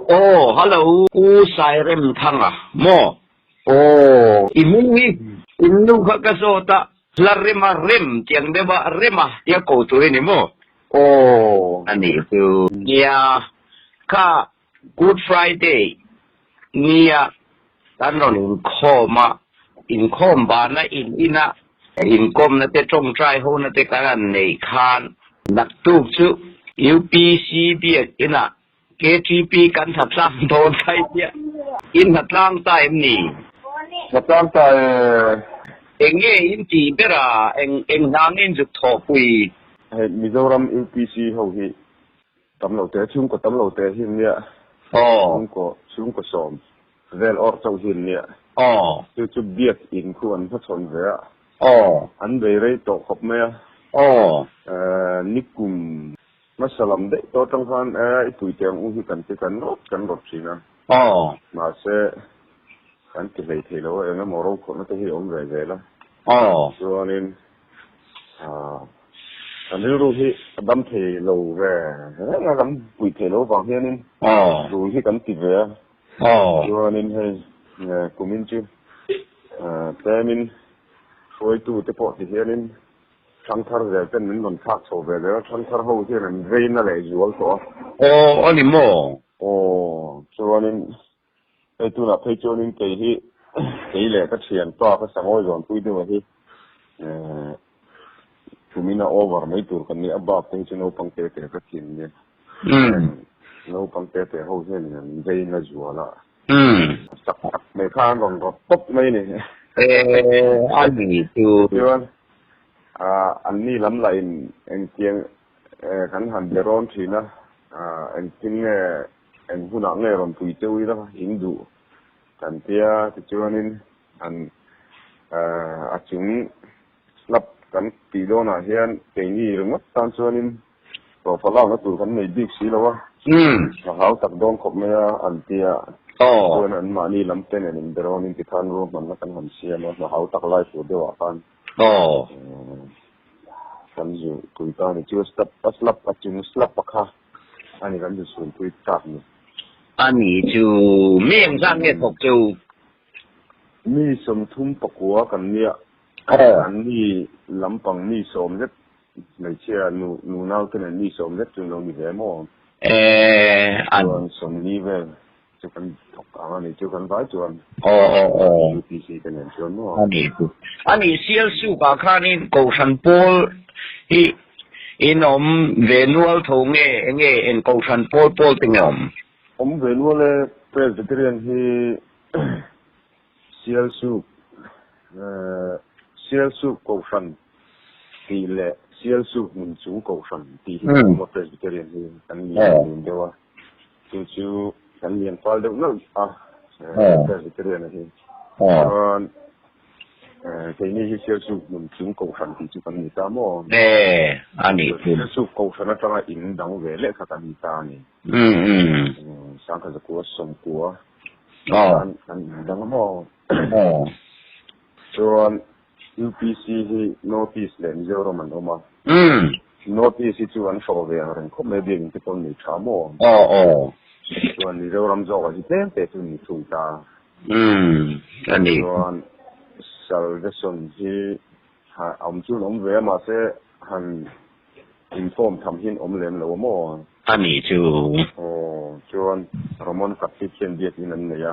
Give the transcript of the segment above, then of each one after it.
Aw hello Pu Sairemthanga maw? Aw i hming hi in nu kha ka zawt a, hla rema rem tiang deuh a rema tia ko tur i ni maw? Aw. A nih chu. Nia kha Good Friday nia kan rawn inkhawm a, inkhawm bana in ina inkawmna te tawngtai hona te kan han neih khan naktuk chu UPC biak inah KTP kan hlatlang dawn thai chiah. In hlatlang ta em ni? Hlatlang ta e. Eng nge in tih ber a, eng eng hna nge in zuk thawhpui? Hei Mizoram UPC ho hi Tam lo te, chhungkaw tam lo te hi nia. Chhungkaw, chhungkaw sawm vel awr chauh hi nia. Chu chu biak in khu an hmachhawn ve a. An bei rei tawh khawp mai a. Nikum hmasa lam daih tawh atang khan i puite ang u hi kan ti kan rawt kan rawt thin a. Mahse, kan ti hlei thei lo a, eng emaw rokhawlhna te hi a awm ve zel a. Chuanin Kan rilru hi a dam thei lo ve reng a, kan puih theih loh vang hianin tul hi kan ti ve a. Chuanin hei kumin chu tlemin hruaitu te pawh ti hianin thangthar zel ten min rawn thlak chho ve zel a, thangthar ho hian an veina leh zual tawh a. Aw a ni maw? Aw chuanin Hei tunah phei chuanin kei hi kei leh ka thianpa ka sangawi zawnpui deuh a hi tumina over mai tur kan ni a bak te hi chu naupang te te ka thin nia naupang te te ho hian an vein a zual a sak tak mai kha an rawn rawt tawp mai ni a ni chu chuan an ni lam lah in engtiang kan han be rawn thin a engtin nge Eng hunah nge rawn pui teuh ila in duh kan tia tichuanin an a chung slab kan tih dawnah hian keini ringawt tan chuanin hlawhfa lakna tur kan nei bik si lo a, a hau tak dawn khawp mai a an tia chuan an mahni lam te nen in berawnin tikhan ruahmanna kan han siam a, hna hau tak lai tur deuhah khan kan zu pui ta a ni chu a slab a chung slab a kha. A ni kan inchhungpui tak ni. A ni chu mi engzat nge thawk che u? Mi 34 kan nia. An ni lampang mi sawm zet hmeichhia nu nunau te nen mi sawm zet chu an lo ni ve maw? Chuan 40 vel chu kan thawk ang a ni chu kan vai chuan. UPC te nen chuan maw? A ni chu. A ni Sialsuk ah khanin Kohhran pawl hi in awm ve nual tho nge enge eng Kohhran pawl pawl te nge awm? Awm ve nual e, Presbyterian hi Sialsuk Sialsuk Kohhran tih leh Sialsuk Hmunchung Kohhran tih hi kan awm a Presbyterian hi kan lian deuh a. Chu chu kan lian fal deuh nalh a, Presbyterian a hi. Chuan keini hi Sialsuk hmun chung kohhran tih chu kan ni ta maw? E, a ni. Sialsuk kohhran atanga in dang ve leh kha kan ni ta a ni. Sangkhat zakua 90 khan kan in dang a maw? Chuan UPC hi North East leh Mizoram an awm a. North East hi chu an hlawh ve ang reng khawp mai biak in te pawh an nei tha maw? Aw aw. Chuan Mizoram zawkah hi tlem te chu ni thung ta. A ni. Chuan Salvation hi awm chu an awm ve a mahse han inform tham hi an awm lem lo a maw? A ni chu. Aw chuan Roman Catholic hian biak in an nei a.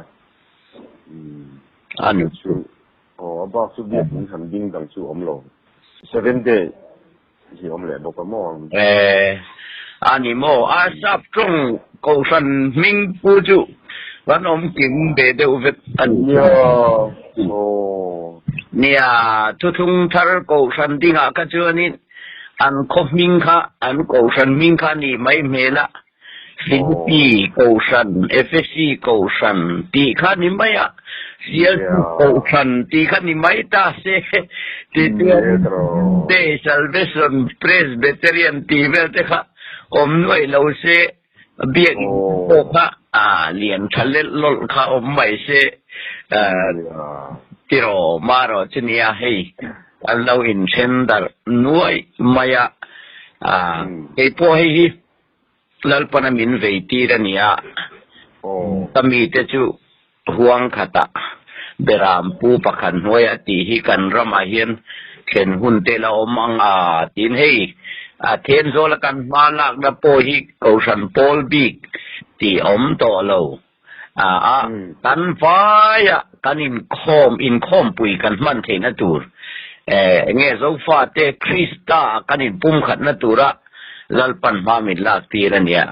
A ni chu. Aw, a bak chu biak in han ding dang chu awm lo. Seven day hi awm leh bawk a maw? E, a ni maw? A sap tawng kohhran hming pu chu kan awm kim ve deuh vek a ni. Nia, aw. Nia, thuthlung thar kohhran dingah kha chuanin an khaw hming kha, an kohhran hming kha a nih mai hmel a. Philippi Kohhran, Ephesi Kohhran tih kha ni mai a, Sialsuk Kohhran tih kha ni mai ta se, tichuan Day Salvation Presbyterian tih vel te kha awm nuaih lo se, biakinn pawh kha lian tha lelh lawlh kha awm mai se, tiraw marawh chu nia hei an lo inthen darh nuaih mai a, keipawh hei hi Lalpana min vei tir a nia. Ka mite chu huang khatah beram pu pakhat hnuaiah tih hi kan ramah hian thlen hun te la awm ang a tiin hei a Thenzawl a kan hma lakna pawh hi Kohhran pawl bik tih awm tawh lo a a kan vaia kan inkhawm inkhawmpui kan hman theihna tur enge Zofate Krista a kan inpumkhatna tura Lalpan hma min lak tir a nia.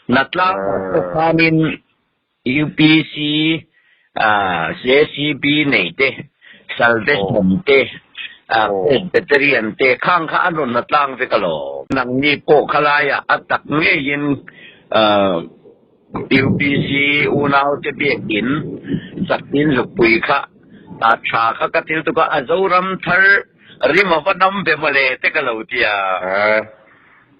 Natlang pawh khanin UPC, JCB nei te, Salvation te, Presbyterian te khang kha an rawn natlang vek alawm. Nangni pawh khalaiah a tak ngeiin UPC unaute biakin Saktin Zukpui kha a tha kha ka thil tuk a, a Zoram thar rim a va nam ve mawle te ka lo ti a.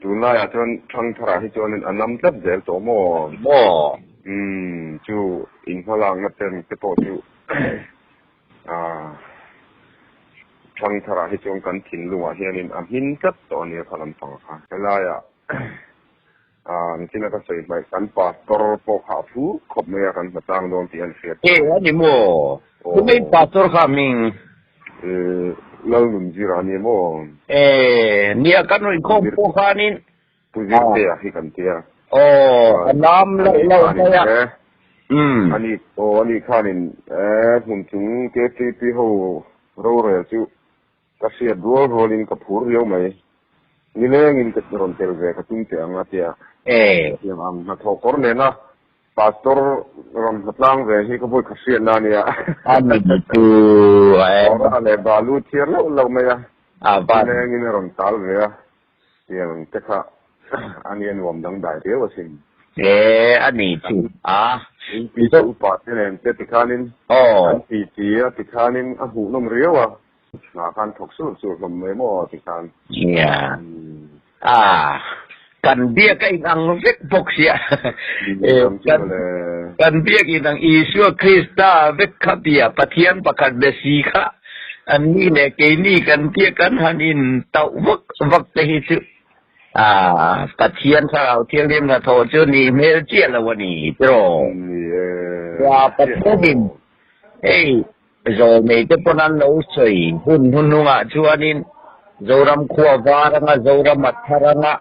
Tunlaiah chuan Thangtharah hi chuanin a nam tlat zel tawh maw? Maw? Umm, chu inhmalakna term te pawh chu ah Thangtharah hi chuan kan thinlungah hianin a hmin tlat tawh a nia kha lampang kha. Helaiah ah nichina ka sawi hmaih kan pastor pawh kha a phur khawp mai a kan hmatlang dawn tih an hriat chuan. E a ni maw? Tunge pastor kha hming? E, Lalnunzira a ni maw? E, nia kan rawn inkhawm pawh khanin. Pu Zirtea hi kan tia. Aw, a nam loh loh mai a. Umm. Ani, aw ani khanin e, hmun chung KTP ho rorel chu Ka hriat rual rualin ka phur riau mai. Nilengin ka rawn tel ve ka tum teh ang a tia. Hetiang ang hnathawh kawr nena Pastor rawn hmatlang ve hi ka vawi khat hriatna a nia. Kawra leh balu thiar loh loh mai a. Nilengin a rawn tal ve a. Tiang te kha a nia nuam dangdai riau asin. E a ni chu a. In pi chu upa te nen te tikhanin an titi a tikhanin a hmuhnawm riau a. Hna khan thawk sur sur hlawm mai maw ti khan. Nia. Ah, kan biak a inang vek bawk sia. Kan biak inang Isua Krista vek kha bia Pathian pakhat be si kha an ni leh keini kan biak kan han in tauh vak vak te hi chu ah Pathian Thlarau Thianghlim hnathawh chu nih hmel chiah lo a ni tiraw. Ni e. Pathianin hei Zawlnei te pawn an lo sawi hun hnuhnungah chuanin Zoram khua var anga Zoram a thar anga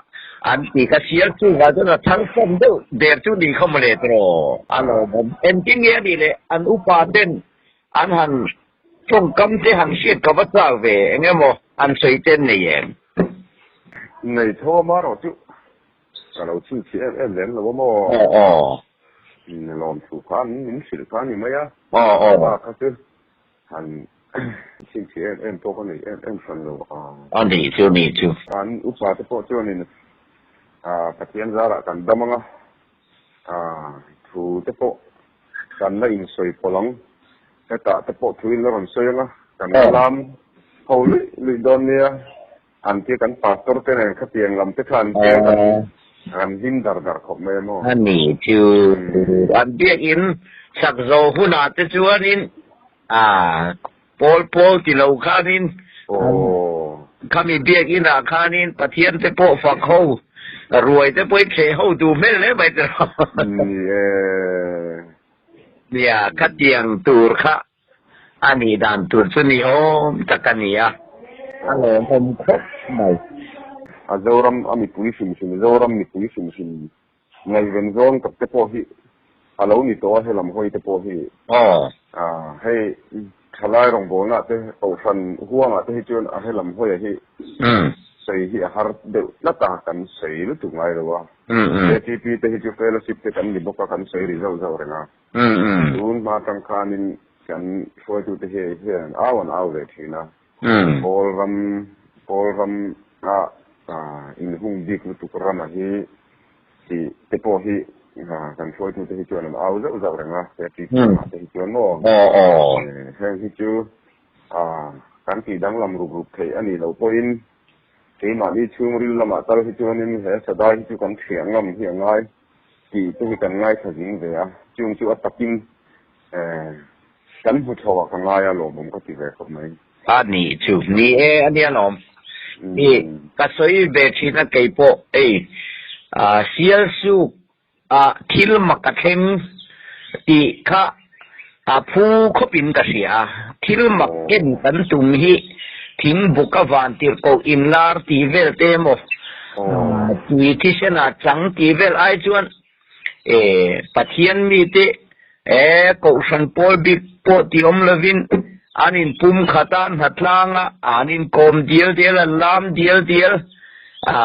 an ti kha sial chungah chuan a thar fan deuh der chu ni kha mawle tiraw a lawmawm. Engtin nge a nih le an upa ten an han tawngkam te han hriat ka va chak ve eng emaw an sawi ten nei em? Nei tho a marawh chu ka lo chhinchhiah em em lem lo a maw? Aw aw. Lawmthu kha an min hrilh kha a ni mai a. Aw aw. Pa kha chu han chhinchhiah em em pawh ka nei em em hran lo a. A nih chu nih chu. An upa te pawh chuanin Pathian zarah kan dam ang a, thu te pawh kan la insawi pawlh ang. Hetah te pawh thu in la rawn sawi ang a, kan la lam ho luih luih dawn nia. An tia kan pastor te nen khatiang lam te khan tia kan kan hlim dar dar khawp mai a maw? A ni chu an biakin sak zo hunah te chuanin a pawl pawl ti lo khanin khami biakin ah khanin Pathian te pawh fak ho ruai te pawhin thleh ho duh hmel hle mai tiraw. Ni e. Nia khatiang tur kha A nih dan tur chu ni awm tak a ni a, a lawmawm khawp mai. A Zoram a mipui hrim hrim, Zoram mipui hrim hrim ngaihven zawng tak te pawh hi a lo ni tawh a, helam hawi te pawh hi. Aw. Hei thalai rawngbawlna te, Kohhran huangah te hi chuan a helam hawia hi sawi hi a har deuh tlat a, kan sawi lutuk ngai lo a. KTP te hi chu fellowship te kan ni bawk a, kan sawi ri zauh zauh reng a. Tun hma atang khanin kan hruaitute hi hian au an au ve thin a. Pawl ram pawl ram a inhung bik lutuk rama hi tih te pawh hi kan hruaitute hi chuan an au zauh zauh reng a, he tih te hi chuan maw. Heng hi chu kan tih danglam rup rup theih a nih loh pawhin keimahni chhungril lamah tal hi chuanin he sadai hi chu kan thliah ngam hi a ngai. Tih te hi kan ngaithla zing ve a, chung chu a takin kan hmu chho ah ka ngai a lawmawm ka ti ve khawp mai. A nih chu, ni e a nia lawm. I ka sawi ve thin a keipawh ei sial suk ah thil mak a thleng. Tih kha a phu khawpin ka hria. Thil mak en kan tum hi thing buk a van tirhkoh inlar tih vel te emaw, tui thisen ah chang tih vel ai chuan e Pathian mite e kohhran pawl bik pawh ti awm lovin an inpum khat a, hnatlang a, an inkawm dial dial, an lam dial dial a.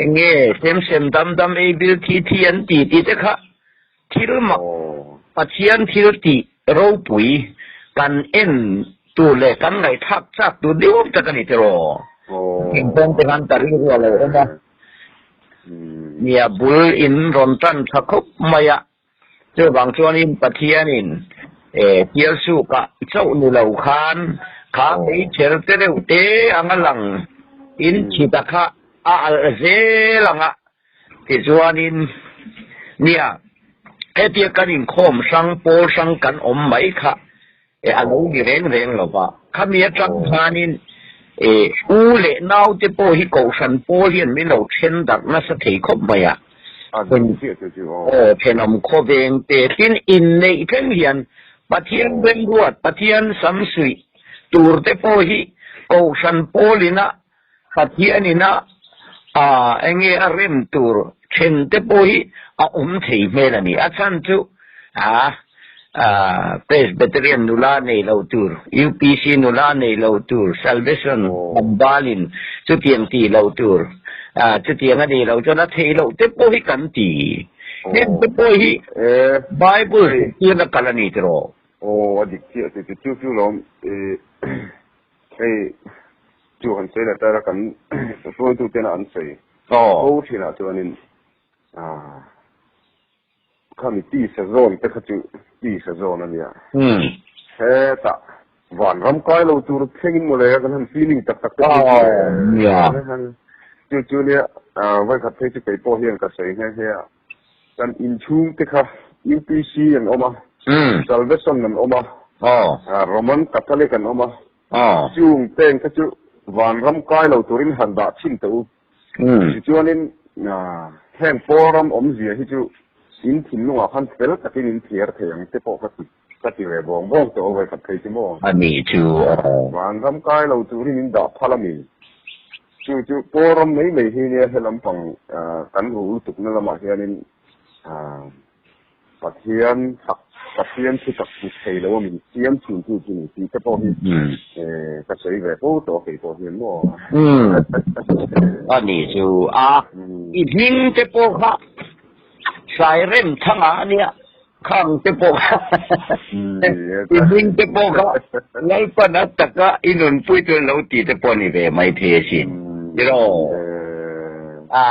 Enge sem sem dam dam ei bil thi thi an ti tih te kha thil mak Pathian thil tih ropui kan en tur leh kan ngaihthlak chak tur deuh tak a ni tiraw? Thingkawng te khan ka rilru a lo awm a, nia bul in rawn tan tha khawp mai a. Chuvang chuanin Pathianin Pialsukah chauh ni lo khan kha meichher te deuh te anga lang in chhita kha a alh zel ang a. Tichuanin nia hetia kan inkhawm hrang pawl hrang kan awm mai kha E a lo ni reng reng lo va, khami atang khanin e u leh naute pawh hi kohhran pawl hian min lo then darh nasa thei khawp mai a. Aw thenawm khawveng te tin inneih thleng hian Pathian remruat, Pathian samsuih tur te pawh hi kohhran pawlina Pathianina a enge a rem tur then te pawh hi a awm thei hmel a ni. A chhan chu a Presbyterian nula nei lo tur, UPC nula nei lo tur, Salvation Lambalin chutiang tih lo tur, chutiang a nih loh chuan a theih loh te pawh hi kan ti. Heng te pawh hi Bible zirtirna kal a ni tiraw? Aw a dik chiah chu chu chu lawm i Hei chu han sawi leh ta kan hruaitu tena an sawi fo thinah chuanin khami tisa zawn te kha chu tisa zawn a nia. Hetah vanram kai lo tur thlengin mawle kan han feeling tak tak te chu chu nia vawikhat phei chu kei pawh hian ka sawi nghe nghe a. Kan inchhung te kha UPC an awm a, Salvation an awm a, Roman Catholic an awm a, chung peng kha chu vanram kai lo turin han dah chhin teh u. Tichuanin heng pawl ram awmzia hi chu in thinlungah khan fel takin in thiar thei ang te pawh ka ti ka ti ve bawng bawng tawh a vawikhat phei chu maw. A nih chu. Vanram kai lo turin in dah phal a mi? Chu chu pawl ram mai mai hi nia he lampang kan ru lutukna lamah hianin Pathian tak Pathian thu tak hmu thei lo a min siam thin tu chu ni tih te pawh hi ka sawi ve fo tawh kei pawh hian maw. A ni chu a i hming te pawh kha Sairemthanga a nia. Khang te pawh kha i hming te pawh kha Lalpan a taka i nunpui chu lo ti te pawh ni ve mai thei asin. Tiraw? A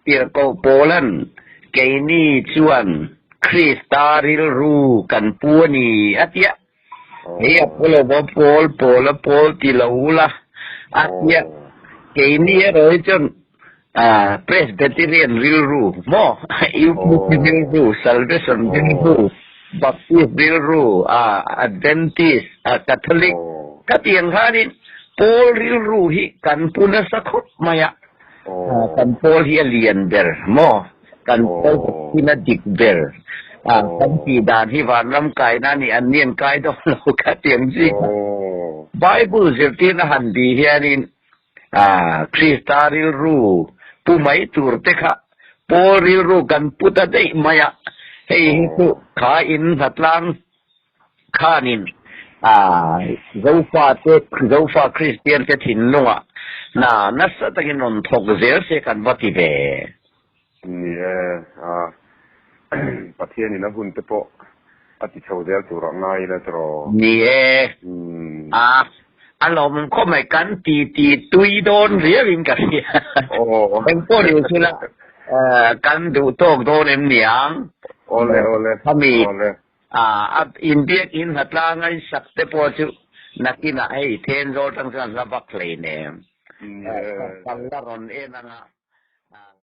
tirhkoh Paulan keini chuan Krista rilru kan pu a ni a tia. Hei a pu lova Paul, Paul a Paul ti lo ula a tia. Keini erawh hi chuan Presbyterian rilru maw, UPC rilru, Salvation rilru, Baptist rilru, Adventist, Catholic khatiang khanin Paul rilru hi kan pu nasa khawp mai a. Kan Paul hi a lian ber maw, kan Paul hi a dik ber. Kan tih dan hi vanram kaina a nih an ni an kai dawn lo khatiang chi kha. Bible zirtirna han bih hianin A, Krista rilru pu mai tur te kha Paul rilru kan pu ta daih mai a, hei hi chu kha in hnatlang khanin a Zofa te Zofa Kristian te thinlungah hna nasa takin rawn thawk zel se kan va ti ve. Ni e, a Pathianin a hun te pawh a ti chho zel tur ah ngai ila tiraw? Ni e, a a lawmawm khawp mai, kan ti ti tui dawn riau in ka hria. Engpawh ni sela kan duh tawk dawn em niang? Awle awle. Khami a inbiak in hnatlanga in sak te pawh chu nakinah hei Thenzawl tang chuan hla vak hleinem. Kan la rawn en anga.